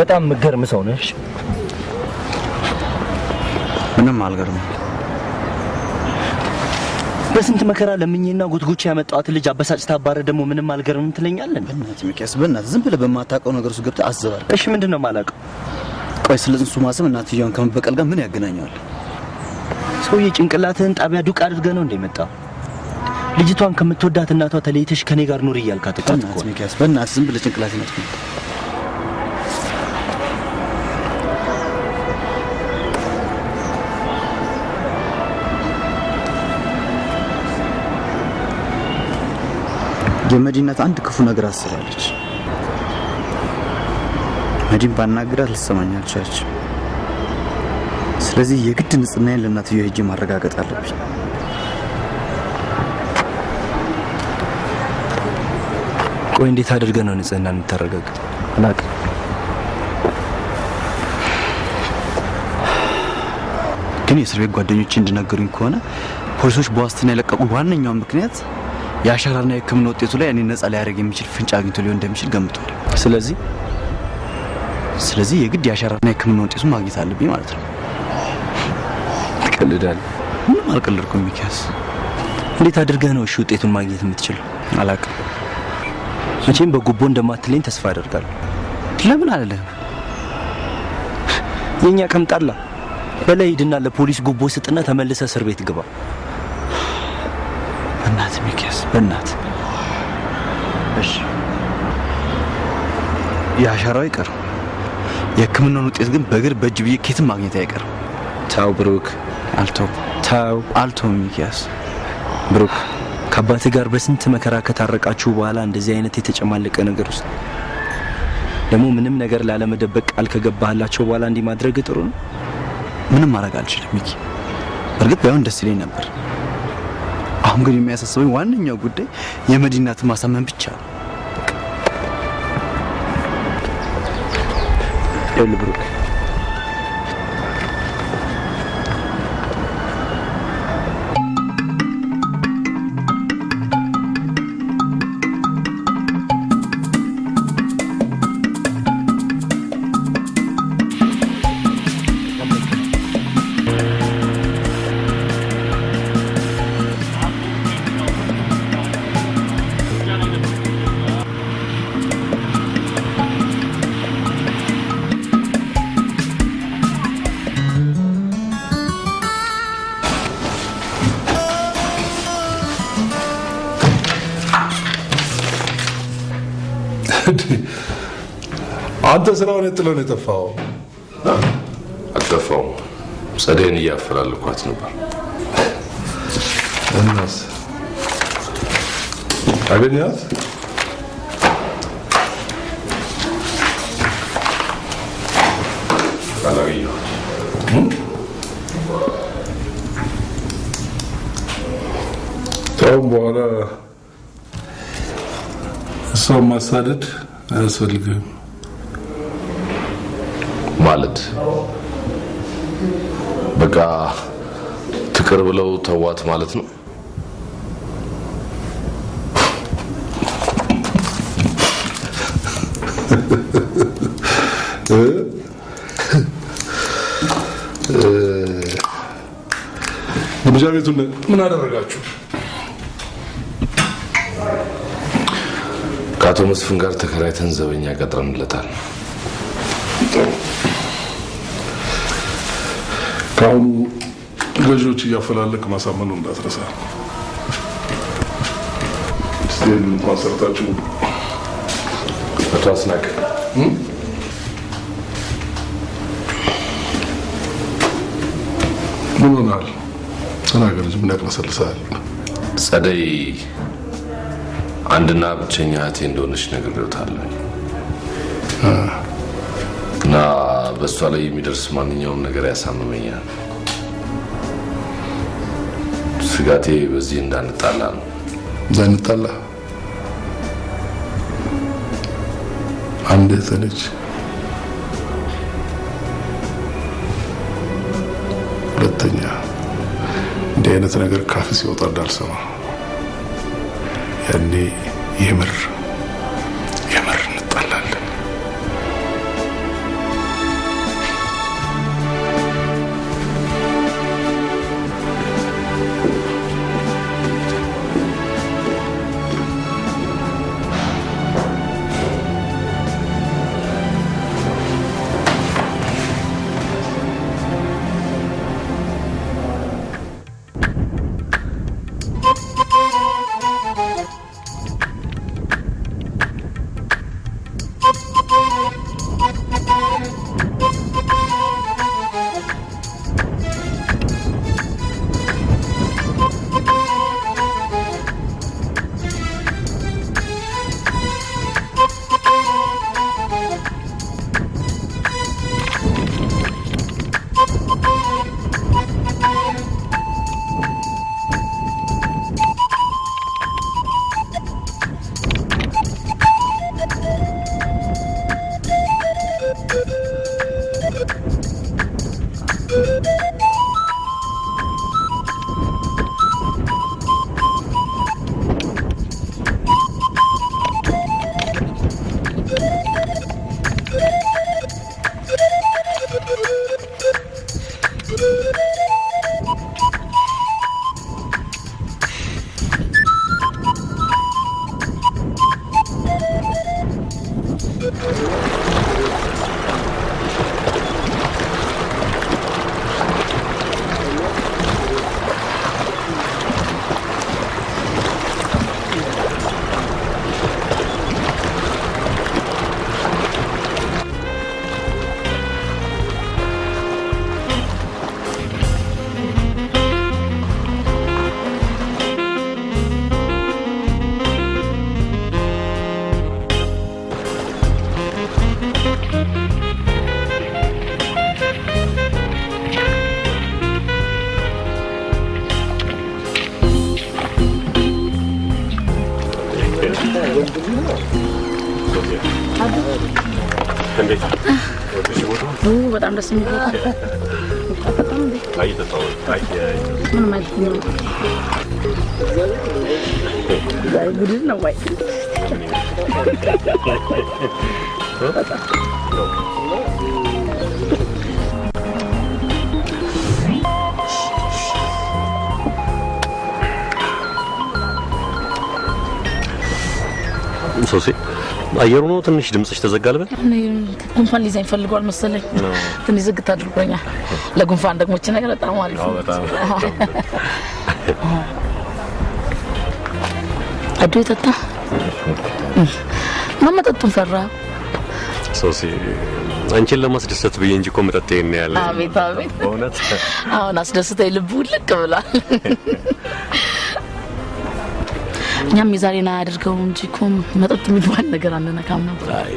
በጣም የምትገርም ሰው ነሽ። ምንም አልገርምም። በስንት መከራ ለምኜና ጎትጉቼ ያመጣኋት ልጅ አበሳጭታ አባረህ ደግሞ ምንም አልገርምም ትለኛለህ? በእናትህ ሚኪያስ፣ በእናትህ ዝም ብለህ በማታውቀው ነገር ውስጥ ገብተህ አዘባርቅ። እሺ ምንድን ነው የማላውቀው? ቆይ ስለ ጽንሱ ማሰብ እናትየዋን ከመበቀል ጋር ምን ያገናኘዋል? ሰውዬ ጭንቅላትህን ጣቢያ ዱቅ አድርገህ ነው እንደ የመጣው? ልጅቷን ከምትወዳት እናቷ ተለይተሽ ከኔ ጋር ኑሪ እያልካት እኮ በእናትህ ሚኪያስ፣ በእናትህ ዝም ብለህ ጭንቅላትህን አትመታ። የመዲ እናት አንድ ክፉ ነገር አስባለች። መዲን ባናግራት ልትሰማኝ አልቻለችም። ስለዚህ የግድ ንጽህናዬን ለእናትየው ሄጄ ማረጋገጥ አለብኝ። ቆይ እንዴት አድርገህ ነው ንጽህናን የምታረጋግጠው? አላውቅም። ግን የእስር ቤት ጓደኞቼ እንደነገሩኝ ከሆነ ፖሊሶች በዋስትና የለቀቁ ዋነኛው ምክንያት የአሻራና የሕክምና ውጤቱ ላይ እኔን ነፃ ሊያደርግ የሚችል ፍንጭ አግኝቶ ሊሆን እንደሚችል ገምቷል። ስለዚህ የግድ የአሻራና የሕክምና ውጤቱን ማግኘት አለብኝ ማለት ነው። ትቀልዳለህ? ምንም አልቀለድኩም ሚኪያስ። እንዴት አድርገህ ነው እሺ ውጤቱን ማግኘት የምትችለው? አላውቅም። መቼም በጉቦ እንደማትለኝ ተስፋ አደርጋለሁ። ለምን አልልህም? የኛ ቀምጣላ በላይ ሂድና ለፖሊስ ጉቦ ስጥና ተመልሰህ እስር ቤት ግባ። በእናትህ ሚኪያስ፣ በእናትህ። እሺ የአሻራው አይቀርም፣ የሕክምናውን ውጤት ግን በእግር በእጅ ብዬ ኬትም ማግኘት አይቀርም። ታው ብሩክ። አልተውም። ታው። አልተውም ሚኪያስ። ብሩክ፣ ከአባትህ ጋር በስንት መከራ ከታረቃችሁ በኋላ እንደዚህ አይነት የተጨማለቀ ነገር ውስጥ ደግሞ ምንም ነገር ላለመደበቅ ቃል ከገባህላቸው በኋላ እንዲህ ማድረግ ጥሩ ነው? ምንም ማድረግ አልችልም ሚኪ። በእርግጥ ባይሆን ደስ ይለኝ ነበር። አሁን ግን የሚያሳስበኝ ዋነኛው ጉዳይ የመዲ እናትን ማሳመን ብቻ ነው። ይኸውልህ ብሩክ፣ አንተ ስራውን ጥለህ ነው የጠፋኸው? አልጠፋሁም። ጸደይን እያፈላለኳት ነበር። እናስ አገኘሃት? አላገኘኋትም። ከአሁን በኋላ እሷን ማሳደድ አያስፈልግህም። ማለት በቃ ትቅር ብለው ተዋት ማለት ነው? ግምጃ ቤቱን ምን አደረጋችሁ? ከአቶ መስፍን ጋር ተከራይተን ዘበኛ ቀጥረንለታል። ጥሩ። ከአሁኑ ገዢዎች እያፈላለክ ማሳመኑ እንዳትረሳ። እስቲ እንኳን ሰርታችሁ አቶ አስናቀ ምን ሆነሃል? ተናገር እንጂ ምን ያቅለሰልስሃል? ጸደይ አንድና ብቸኛ እህቴ እንደሆነች ነግሬዎታለሁ እና በእሷ ላይ የሚደርስ ማንኛውም ነገር ያሳምመኛል። ስጋቴ በዚህ እንዳንጣላ ነው። እንዳንጣላ? አንድ እህት ነች፣ ሁለተኛ እንዲህ አይነት ነገር ካፍ ሲወጣ እንዳልሰማ። ያኔ የምር የምር እንጣላለን። በጣም ደስ የሚል ምንም አይልም። ዛሬ ጉድ ነው ወይ? ሶሲ አየሩ ነው ትንሽ ድምጽሽ ተዘጋ ልበል? ጉንፋን ሊይዘኝ ፈልጓል መሰለኝ። ትንሽ ዝግት አድርጎኛል። ለጉንፋን ደግሞ እቺ ነገር በጣም አሪፍ ነው። አዶ ይጠጣ ነው መጠጡን ፈራ። ሶሲ አንቺን ለማስደሰት ብዬ እንጂ እኮ መጠጥ ይሄን ያለ። አቤት አቤት፣ በእውነት አሁን አስደስተኝ ልቡ ልቅ ብሏል። እኛም የዛሬን አያድርገው እንጂ እኮ መጠጥ የሚባል ነገር አንነካም ነበር። አይ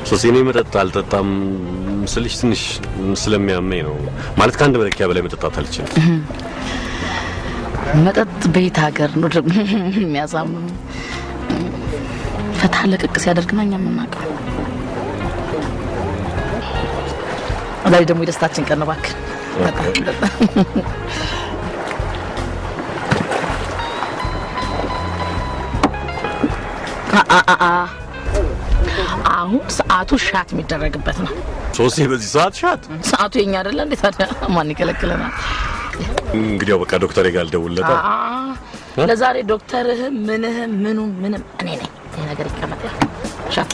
ሶሲ እኔ መጠጥ አልጠጣም ስልሽ ትንሽ ስለሚያመኝ ነው። ማለት ከአንድ መለኪያ በላይ መጠጣት አልችልም። መጠጥ ቤት ሀገር ነው ደግሞ የሚያሳምም ፈታ ለቅቅ ሲያደርግ ነው እኛ የምናውቀው። ዛሬ ደግሞ የደስታችን ቀን ነው። እባክህ አሁን ሰዓቱ shot የሚደረግበት ነው። ሶሲ በዚህ ሰዓት shot? ሰዓቱ የኛ አይደለ እንዴ ታዲያ ማን ይከለክለናል? እንግዲያው በቃ ዶክተሬ ጋር ልደውልለታ። ለዛሬ ዶክተርህ ምንህ ምኑ ምንም እኔ ነኝ። ይሄ ነገር ይቀመጥ። shot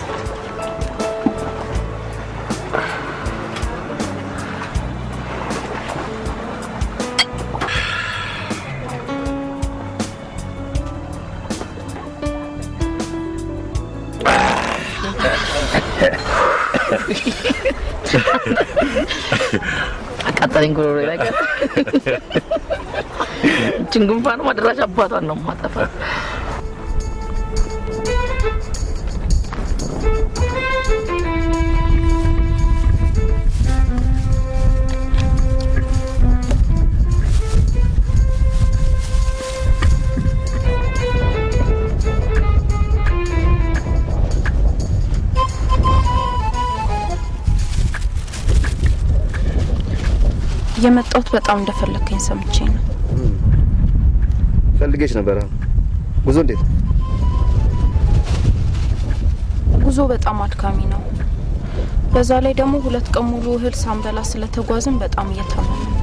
አቃጠለኝ ጉሮሮዬ ላይ። ይህችን ጉንፋን ማድራሽ አባቷን ነው የማጠፋት። የመጣሁት በጣም እንደፈለከኝ ሰምቼ ነው። ፈልጌሽ ነበር። ጉዞ እንዴት? ጉዞ በጣም አድካሚ ነው። በዛ ላይ ደግሞ 2 ቀን ሙሉ እህል ሳንበላ ስለተጓዝን በጣም እየታመምን ነው።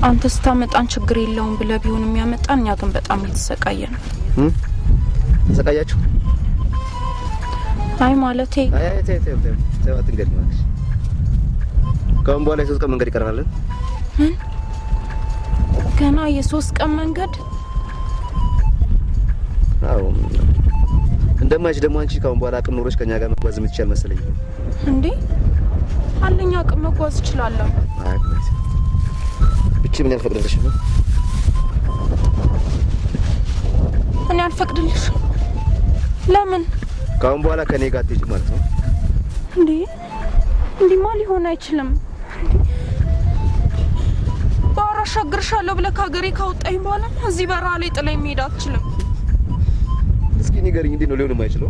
አንተ ስታመጣን ችግር የለውም ብለህ ቢሆን የሚያመጣን፣ እኛ ግን በጣም እየተሰቃየን ነው። ተሰቃያችሁ? አይ ማለቴ አይ አይ ተይ ተይ ተይ ተይ አትንገሪኝ እባክሽ። ከአሁን በኋላ የ3 ቀን መንገድ ይቀረናል። ምን? ገና የ3 ቀን መንገድ? አዎ። እንደማይሽ ደግሞ አንቺ ከአሁን በኋላ አቅም ኖሮሽ ከኛ ጋር መጓዝ የምትችይ አልመሰለኝም። እንዴ አለኝ አቅም መጓዝ እችላለሁ። አይ ብቻ ምን ያልፈቅድልሽ ነው? እኔ አልፈቅድልሽም። ለምን? ከአሁን በኋላ ከኔ ጋር አትሄጂም ማለት ነው? እንዴ እንዲማ ሊሆን አይችልም። ባህር አሻግርሻለሁ ብለህ ከሀገሬ ካወጣኝ በኋላ እዚህ በረሃ ላይ ጥለኝ መሄድ አትችልም። እስኪ ንገሪኝ፣ እንዴት ነው ሊሆን የማይችለው?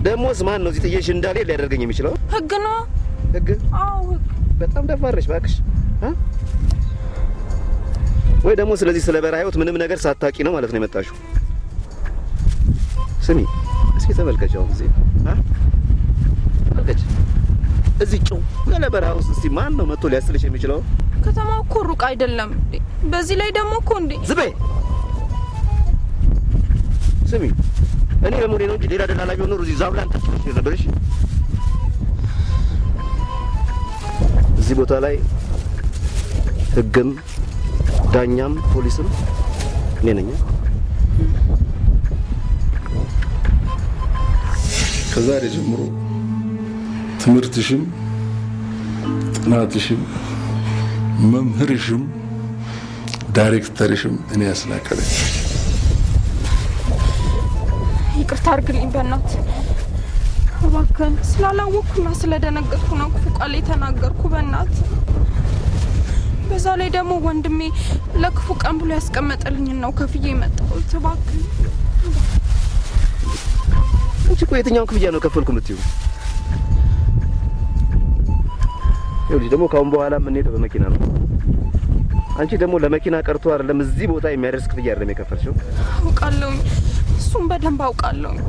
ደሞስ ማን ነው እዚህ ጥዬሽ እንዳልሄድ ሊያደርገኝ የሚችለው? ህግ ነው። ህግ? አዎ ህግ። በጣም ደፋር ነሽ እባክሽ። ወይ ደግሞ ስለዚህ ስለ በረሃ ህይወት ምንም ነገር ሳታውቂ ነው ማለት ነው የመጣሽው? ስሚ እስኪ ተመልከች፣ አሁን እዚህ ተመልከች፣ እዚህ ጭው ያለ በረሃ ውስጥ እስቲ ማን ነው መጥቶ ሊያስጥልሽ የሚችለው? ከተማው እኮ ሩቅ አይደለም። በዚህ ላይ ደግሞ እኮ እንዴ ዝም በይ። ስሚ እኔ በመሆኔ ነው እንጂ ሌላ ደላላ ቢሆን ኖሮ እዚህ ዛብላን ተጥልሽ ነበር። እሺ እዚህ ቦታ ላይ ህግም ዳኛም ፖሊስም እኔ ነኝ። ከዛሬ ጀምሮ ትምህርትሽም ጥናትሽም መምህርሽም ዳይሬክተርሽም እኔ አስናቀ ነኝ። ይቅርታ አድርግልኝ በእናትህ እባክህን። ስላላወቅኩና ስለደነገጥኩ ነው ክፉ ቃል የተናገርኩ በእናትህ። በዛ ላይ ደግሞ ወንድሜ ለክፉ ቀን ብሎ ያስቀመጠልኝ ነው ከፍዬ የመጣሁት። እባክህን። አንቺ እኮ የትኛውን ክፍያ ነው ከፈልኩ የምትይው? ይኸውልሽ ደግሞ ከአሁን በኋላ የምንሄደው በመኪና ነው። አንቺ ደግሞ ለመኪና ቀርቶ አይደለም እዚህ ቦታ የሚያደርስ ክፍያ አይደለም የከፈልሽው። አውቃለሁኝ፣ እሱም በደንብ አውቃለሁኝ።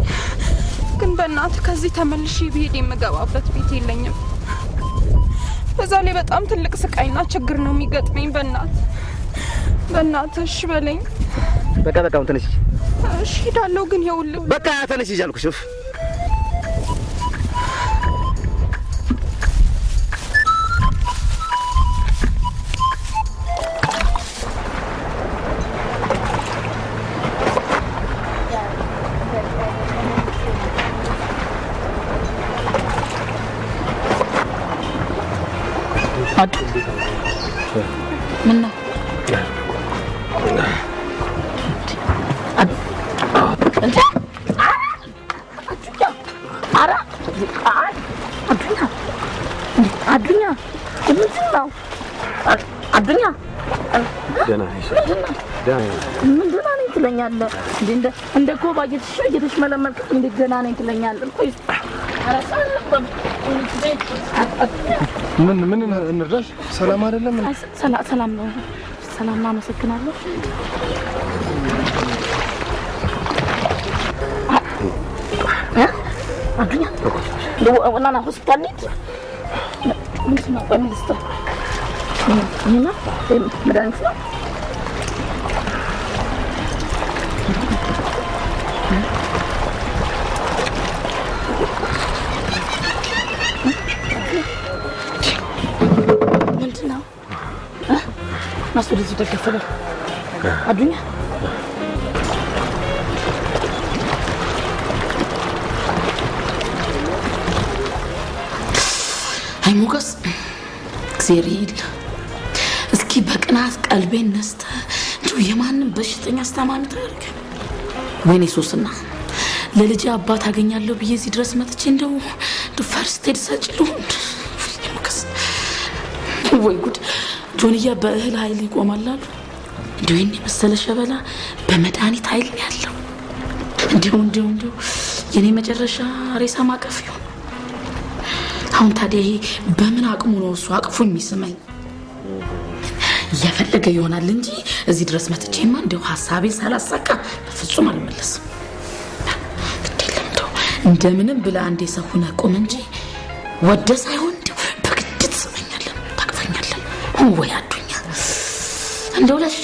ግን በእናትህ ከዚህ ተመልሼ ብሄድ የምገባበት ቤት የለኝም። በዛ ላይ በጣም ትልቅ ስቃይና ችግር ነው የሚገጥመኝ። በእናትህ በእናትህ እሺ በለኝ። በቃ በቃ አሁን ተነሽ። እሺ ሄዳለሁ፣ ግን ይኸውልህ በቃ ተነሽ ሂጂ አልኩሽ። ኡፍ አዱ ምን ነው? አዱኛ ምንድን ነው? አዱኛ ምን ደህና ነኝ ትለኛለህ? እንደ ኮባ እየተሽመለመልክ እንዴት ደህና ነኝ ትለኛለህ? ቆይ ምን ምን እንርዳሽ? ሰላም አይደለም? ሰላም ነው። ሰላም ነው። አመሰግናለሁ። አዱኛ ና ሆስፒታል እንሂድ። ምንድን ነው? ቆይ ምን ልስጥህ? ይሄማ መድኃኒት ነው። ምንድን ነው? ናስ ወደዚህ ደገፍ በል አዱኛ። አይ ሞገስ፣ እግዚአብሔር ይል እስኪ በቅናት ቀልቤን ነስተህ እንደው የማንም በሽተኛ አስታማሚ ታደርገኝ። ወይኔ ሶስና፣ ለልጄ አባት አገኛለሁ ብዬ እዚህ ድረስ መጥቼ እንደው first aid ሰጪ ልሁን? ሞገስ፣ ወይ ጉድ! ጆንያ በእህል ኃይል ይቆማል አሉ። እንዲሁ ይህን የመሰለ ሸበላ በመድኃኒት ኃይል ነው ያለው። እንዲሁ እንዲሁ እንዲሁ የኔ መጨረሻ ሬሳ ማቀፍ ይሁን። አሁን ታዲያ ይሄ በምን አቅሙ ነው እሱ አቅፎ የሚስመኝ? እየፈለገ ይሆናል እንጂ እዚህ ድረስ መጥቼማ እንደው ሀሳቤን ሳላሳካ በፍጹም አልመለስም። ግድ የለም እንደው እንደምንም ብለህ አንዴ ሰው ሁነህ ቁም እንጂ ወደ ሳይሆን እንደው በግድ ትስመኛለህ፣ ታቅፈኛለህ። ወይ አዱኛ እንደው ለሽ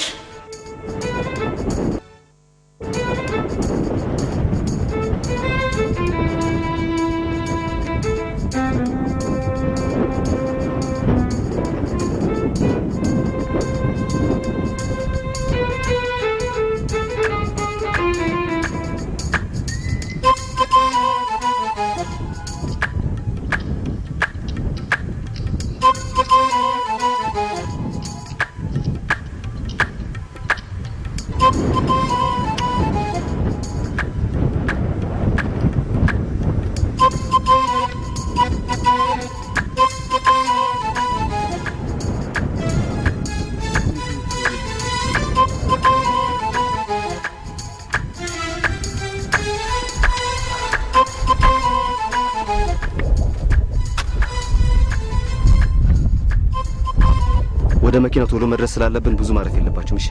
ወደ መኪናው ቶሎ መድረስ ስላለብን ብዙ ማረፍ የለባችሁም። እሺ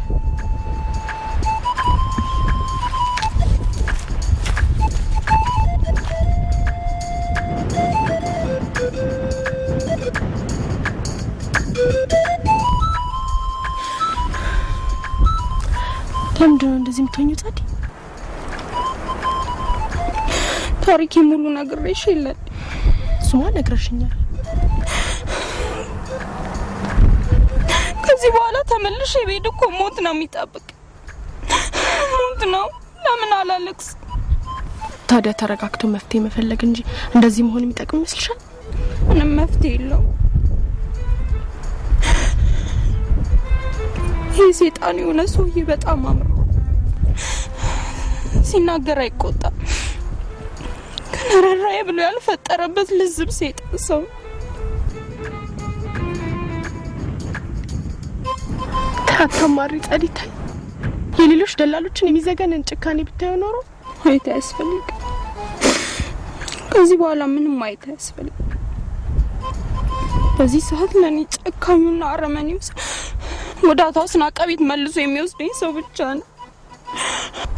ለምንድን ነው እንደዚህ የምትሆኚው ጸዲ? ታሪኬ ሙሉ ነግሬሽ የለ? እሱማ ነግረሽኛል። ከዚህ በኋላ ተመልሼ ብሄድ እኮ ሞት ነው የሚጠብቅ፣ ሞት ነው። ለምን አላለቅስ? ታዲያ ተረጋግቶ መፍትሄ መፈለግ እንጂ እንደዚህ መሆን የሚጠቅም ይመስልሻል? ምንም መፍትሄ የለውም። ይህ ሴጣን የሆነ ሰውዬ በጣም አምሮ ሲናገር አይቆጣም፣ ግን ርህራሄ ብሎ ያልፈጠረበት ልዝብ ሴጣን ሰው። አታማሪ ጸዲ፣ ተይ። የሌሎች ደላሎችን የሚዘገንን ጭካኔ ብታየው ኖሮ ማየት አያስፈልግም። ከዚህ በኋላ ምንም ማየት አያስፈልግም። በዚህ ሰዓት ለእኔ ጨካኙና አረመኔው ሰው ወደ አቶ አስናቀ ቤት መልሶ የሚወስደኝ ሰው ብቻ ነው።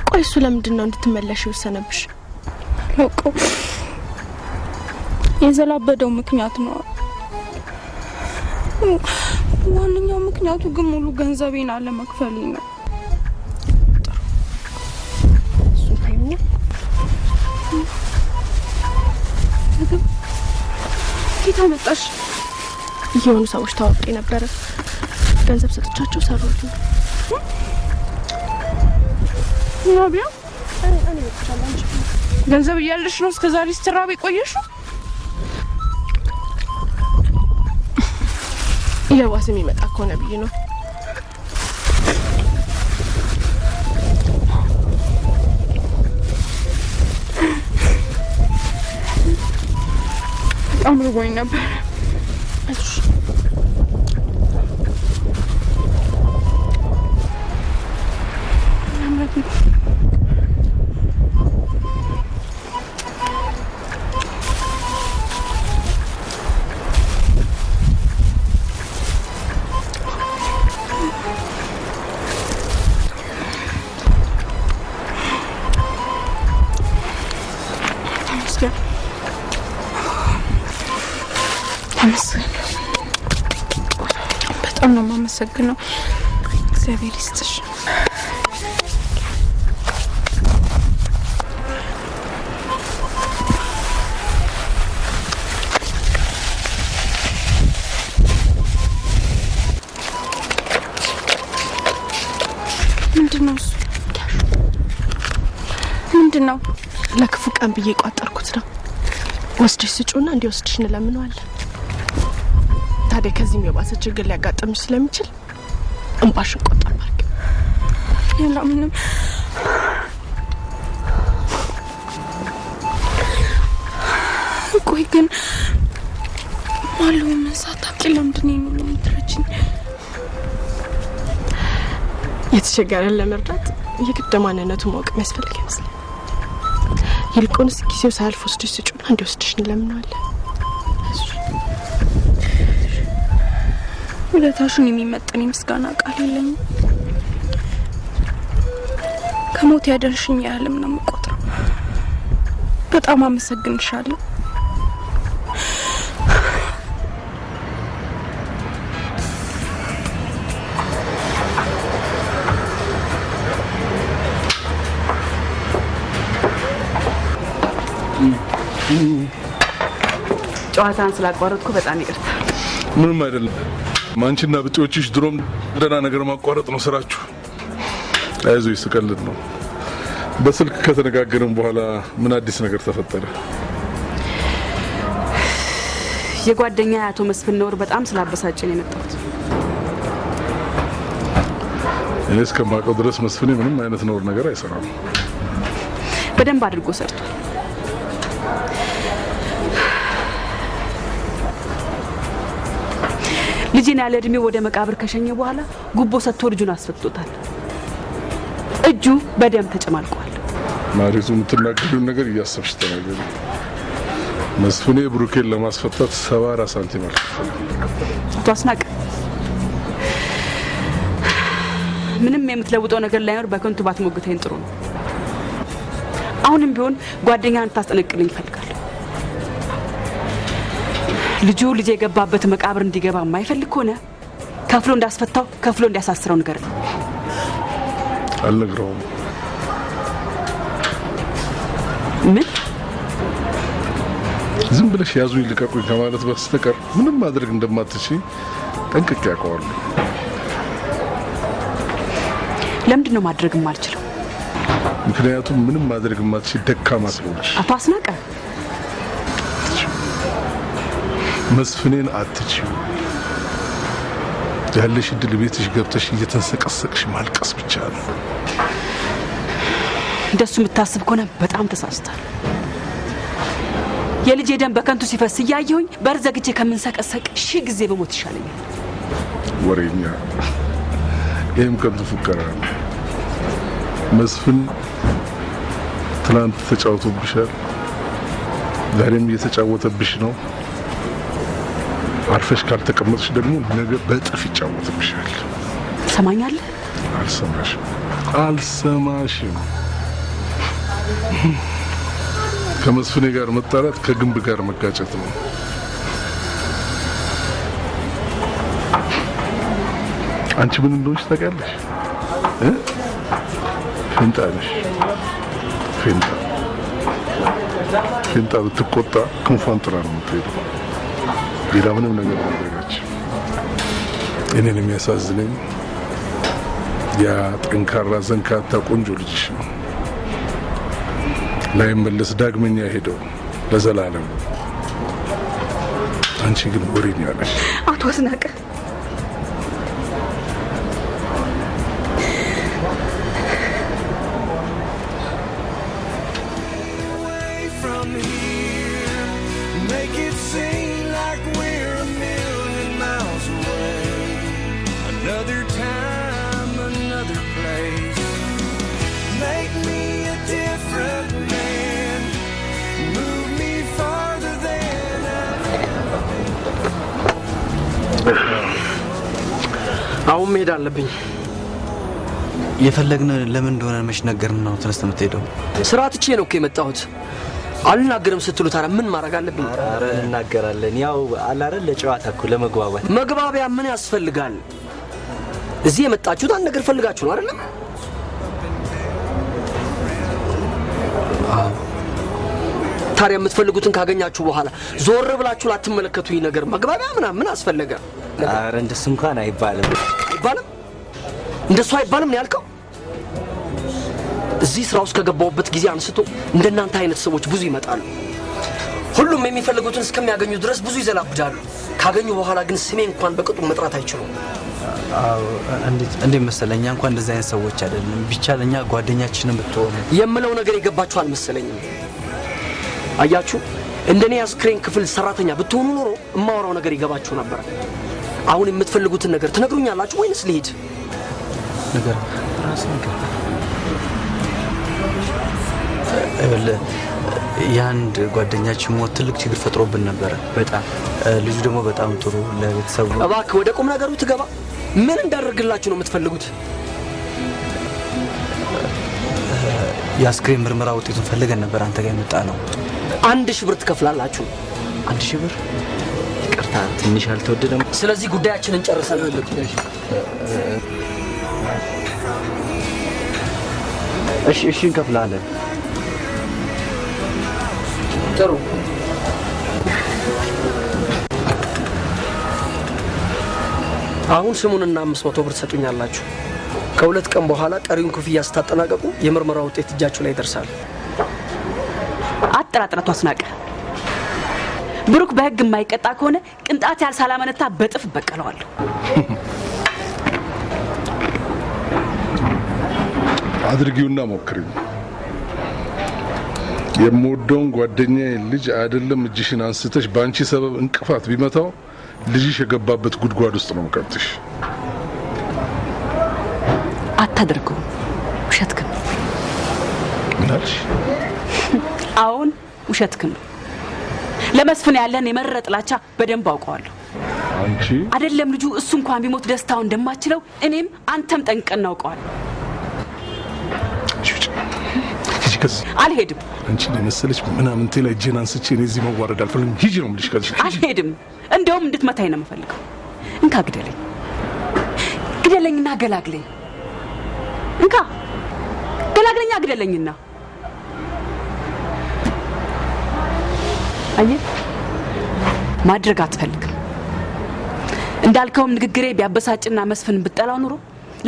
ቆይ እሱ ለምንድን ነው እንድትመለሽ የወሰነብሽ? አላውቀውም። የዘላበደው ምክንያት ነው። ዋነኛው ምክንያቱ ግን ሙሉ ገንዘቤን አለመክፈሌ ነው። እሱን ታይኛ። ምግብ ኬት አመጣሽ? የሆኑ ሰዎች ታወቂ ነበረ። ገንዘብ ሰጥቻቸው ሰሩልኝ። ናቢያ ገንዘብ እያለሽ ነው እስከ ዛሬ ስትራብ የቆየሽው? የባሰ የሚመጣ ከሆነ ብዬ ነው። በጣም ርቦኝ ነበር። አይዞሽ። ተመስገን ተመስገን። በጣም ነው የማመሰግነው። እግዚአብሔር ይስጥሽ። ምንድን ነው እሱ? ምንድን ነው? ለክፉ ቀን ብዬ የቋጠርኩት ነው። ወስደሽ ስጪውና እንዲወስድሽ እንለምነዋለን። ታዲያ ከዚህም የባሰ ችግር ሊያጋጥምሽ ስለሚችል እንባሽን ቆጠብ አድርጊ። ያላምንም። ቆይ ግን ማለው ምን ሳታውቂ ለምንድን ነው ይሄን ሁሉ የምትረጂኝ? የተቸገረን ለመርዳት የግድ ማንነቱን ማወቅ የሚያስፈልግ ይመስለኛል። ይልቁንስ ጊዜው ሳያልፍ ወስደሽ ስጪውና እንዲወስድሽ እንለምነዋለን። ውለታሽን የሚመጥን የምስጋና ቃል የለኝም። ከሞት ያደርሽኝ ያህልም ነው የምቆጥረው። በጣም አመሰግንሻለሁ። ጨዋታን ስላቋረጥኩ በጣም ይቅርታ። ምንም አይደለም። አንቺና ብጤዎችሽ ድሮም ደህና ነገር ማቋረጥ ነው ስራችሁ። አይዞሽ፣ ስቀልድ ነው። በስልክ ከተነጋገርን በኋላ ምን አዲስ ነገር ተፈጠረ? የጓደኛ አቶ መስፍን ነውር በጣም ስላበሳጨን የመጣሁት። እኔ እስከማውቀው ድረስ መስፍኔ ምንም አይነት ነውር ነገር አይሰራም። በደንብ አድርጎ ሰርቷል። ልጄን ያለ እድሜው ወደ መቃብር ከሸኘ በኋላ ጉቦ ሰጥቶ ልጁን አስፈትቶታል። እጁ በደም ተጨማልቋል። ማሪቱ፣ የምትናገሪውን ነገር እያሰብሽ ተናገሪ። መስፍኔ ብሩኬን ለማስፈታት 74 ሳንቲም አልከፈለም። አቶ አስናቀ፣ ምንም የምትለውጠው ነገር ላይኖር በከንቱ ባትሞግተኝ ጥሩ ነው። አሁንም ቢሆን ጓደኛህን ታስጠነቅልኝ እፈልጋለሁ። ልጁ ልጅ የገባበት መቃብር እንዲገባ የማይፈልግ ከሆነ ከፍሎ እንዳስፈታው ከፍሎ እንዲያሳስረው ንገረኝ። አልነግረውም። ምን? ዝም ብለሽ ያዙኝ ልቀቁኝ ከማለት በስተቀር ምንም ማድረግ እንደማትችይ ጠንቅቄ አውቀዋለሁ። ለምንድን ነው ማድረግ የማልችለው? ምክንያቱም ምንም ማድረግ የማትችይ ደካማ ስለሆንሽ። አቶ አስናቀ፣ መስፍኔን አትችይው። ያለሽ እድል ቤትሽ ገብተሽ እየተንሰቀሰቅሽ ማልቀስ ብቻ ነው። እንደሱ የምታስብ ከሆነ በጣም ተሳስታል። የልጄ ደም በከንቱ ሲፈስ እያየሁኝ በር ዘግቼ ከምንሰቀሰቅ 1000 ጊዜ በሞት ይሻለኛል። ወሬኛ፣ ይህም ከንቱ ፉከራ ነው። መስፍን ትናንት ተጫውቶብሻል፣ ዛሬም እየተጫወተብሽ ነው። አርፈሽ ካልተቀመጥሽ ደግሞ ነገ በእጥፍ ይጫወትብሻል። ትሰማኛለህ? አልሰማሽም፣ አልሰማሽም። ከመስፍኔ ጋር መጣላት ከግንብ ጋር መጋጨት ነው። አንቺ ምን እንደሆንሽ ታውቂያለሽ? እ? ፌንጣ ነሽ። ፌንጣ ፌንጣ ብትቆጣ ክንፏን ጥላ ነው የምትሄደው። ሌላ ምንም ነገር ማድረጋች። እኔን የሚያሳዝነኝ ያ ጠንካራ ዘንካታ ቆንጆ ልጅሽ ነው። ላይመለስ ዳግመኛ ሄደው ለዘላለም። አንቺ ግን ወሬኛ ነሽ። አቶ አስናቀ፣ From here, make it seem like we're a million miles away. Another time, another place. Make me a different man. Move me farther than አሁን መሄድ አለብኝ። የፈለግን ለምን እንደሆነ መች ነገርን ነው ተነስተህ የምትሄደው? ስራ ትቼ ነው እኮ የመጣሁት። አልናገርም ስትሉ ታዲያ ምን ማድረግ አለብኝ? ኧረ እንናገራለን። ያው አለ አይደል ለጨዋታ እኮ ለመግባባት። መግባቢያ ምን ያስፈልጋል? እዚህ የመጣችሁት አንድ ነገር ፈልጋችሁ ነው አይደለም? አዎ። ታዲያ የምትፈልጉትን ካገኛችሁ በኋላ ዞር ብላችሁ ላትመለከቱኝ ነገር መግባቢያ ምናምን ምን አስፈለገ? ኧረ እንደሱ እንኳን አይባልም። አይባልም? እንደሱ አይባልም ነው ያልከው? እዚህ ስራ ውስጥ ከገባሁበት ጊዜ አንስቶ እንደናንተ አይነት ሰዎች ብዙ ይመጣሉ። ሁሉም የሚፈልጉትን እስከሚያገኙ ድረስ ብዙ ይዘላብዳሉ። ካገኙ በኋላ ግን ስሜ እንኳን በቅጡ መጥራት አይችሉም። አዎ፣ እንዴት መሰለህ፣ እኛ እንኳን እንደዚህ አይነት ሰዎች አይደለም። ቢቻል እኛ ጓደኛችንን ብትሆኑ። የምለው ነገር የገባችሁ አልመሰለኝም። አያችሁ፣ እንደኔ የአስክሬን ክፍል ሰራተኛ ብትሆኑ ኖሮ የማወራው ነገር ይገባችሁ ነበር። አሁን የምትፈልጉትን ነገር ትነግሩኛላችሁ ወይንስ ልሂድ? ነገር ራስ ነገር ይኸውልህ፣ የአንድ ጓደኛችን ሞት ትልቅ ችግር ፈጥሮብን ነበረ። በጣም ልጁ ደግሞ በጣም ጥሩ ለቤተሰቡ። እባክህ ወደ ቁም ነገሩ ትገባ። ምን እንዳደርግላችሁ ነው የምትፈልጉት? የአስክሬን ምርመራ ውጤቱን ፈልገን ነበር አንተ ጋር የመጣ ነው። 1000 ብር ትከፍላላችሁ። 1000 ብር? ይቅርታ ትንሽ አልተወደደም? ስለዚህ ጉዳያችንን ጨርሰን እሺ እሺ፣ እንከፍላለን። ጥሩ። አሁን ስሙንና 500 ብር ትሰጡኛላችሁ። ከ2 ቀን በኋላ ቀሪውን ክፍያ ስታጠናቀቁ የምርመራ ውጤት እጃችሁ ላይ ይደርሳል። አጠራጥር አቶ አስናቀ፣ ብሩክ በህግ የማይቀጣ ከሆነ ቅንጣት ያህል ሳላመነታ በጥፍ እበቀለዋለሁ። አድርጊውና ሞክሪው። የምወደውን ጓደኛዬን ልጅ አይደለም እጅሽን አንስተሽ በአንቺ ሰበብ እንቅፋት ቢመታው ልጅሽ የገባበት ጉድጓድ ውስጥ ነው የምከትሽ። አታደርገውም። ውሸትክን ነው። ምን አልሽ? አዎን ውሸትክን ነው። ለመስፍን ያለን የመረረ ጥላቻ በደንብ አውቀዋለሁ። አንቺ አይደለም ልጁ እሱ እንኳን ቢሞት ደስታውን እንደማችለው እኔም አንተም ጠንቅቀን እናውቀዋለን። ሂጂ ከዚህ። አልሄድም። አንቺን የመሰለች ምናምንቴ ላይ እጄን አንስቼ እኔ እዚህ መዋረድ አልፈልግም። ሂጂ ነው የምልሽ ከዚህ። አልሄድም። እንደውም እንድትመታኝ ነው የምፈልገው። እንካ ግደለኝ፣ ግደለኝና ገላግለኝ። እንካ ገላግለኛ፣ ግደለኝና። አየህ፣ ማድረግ አትፈልግም። እንዳልከውም ንግግሬ ቢያበሳጭና መስፍን ብጠላው ኑሮ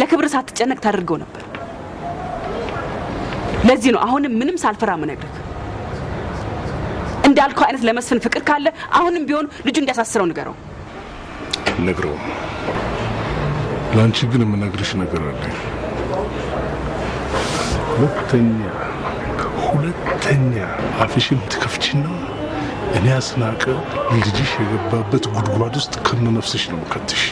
ለክብር ሳትጨነቅ ታደርገው ነበር። ለዚህ ነው አሁንም ምንም ሳልፈራ ምነግርህ። እንዳልከው አይነት ለመስፍን ፍቅር ካለ አሁንም ቢሆን ልጁ እንዲያሳስረው ንገረው። ነግረው። ለአንቺ ግን የምነግርሽ ነገር አለኝ። ሁለተኛ ሁለተኛ አፍሽን ትከፍቺና እኔ አስናቀ ልጅሽ የገባበት ጉድጓድ ውስጥ ከነነፍስሽ ነው የምከትሽ።